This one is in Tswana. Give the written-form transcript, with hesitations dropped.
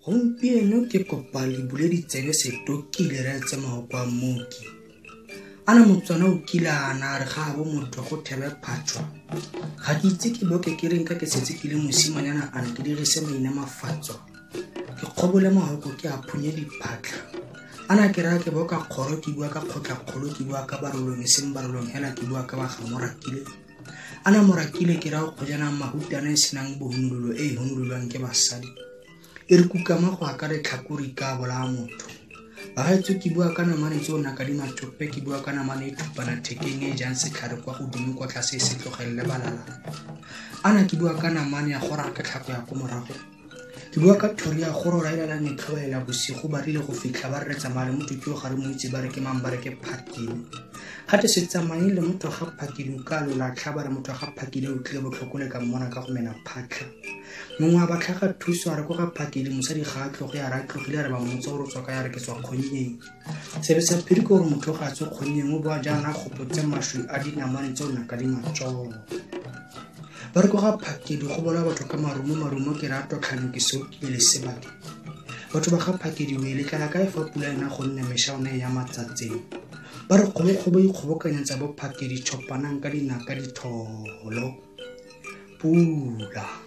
Gompieno ke kopa le bule ditsebe setokile re etse mahoko a mmoki. Ana Motswana o kile a na a re ga a bo motho go thebe phatšwa. Ga ke itse ke boke ke reng ka ke setse ke le mosimanyana a ke dirise maina mafatswa. Ke kgobole mahoko ke a phunye diphatlha. Ana ke raya ke boka kgoro ke bua ka kgotlakgolo ke bua ka barolong e seng barolong hela ke bua ka ba ga morakile. Ana morakile ke raya kgojana mahutana e senang bohunololo e e hunololwang ke basadi. E re kukama go aka letlhakore ka bolaya motho. Bagaetsho ke bua ka namane tse o naka di matsope ke bua ka namane e thupana thekeng e jang setlhare kwa godimo kwa tlase e se tlogelele balala. Ana ke bua ka namane ya go raya ka tlhako ya ko morago. Ke bua ka thori ya go rora e lalang e tlhobaela bosigo ba rile go fitlha ba re re tsamaya le motho ke yo ga re mo itse ba re ke mang ba re ke phakile. Ga te se tsamaye le motho ga phakile o ka lo latlha ba re motho ga phakile o tlile botlhoko le ka mmona ka go mena phatlha. Mongwe a ba tlhaga thuso a re ko ga phakele mosadi ga a tloge a re a tlogile a re ba mmotsa gore o tswa kae a re ke tswa kgonnyeng. Sebe sa phiri ke gore motho ga a tswe kgonnyeng o boa jaana a gopotse mašwi a dinamane tse o naka di matsogo. Ba re ko ga phakedi go bola batho ka marumo marumo ke re a totlhano ke se okile le sebake. Batho ba ga phakedi o e letlala kae fa pula ena gonne meša one e ya matsatseng. Ba re kgobokgobo ikgobokanyetsa bo phakedi chopanang ka dinaka ditholo. Pula.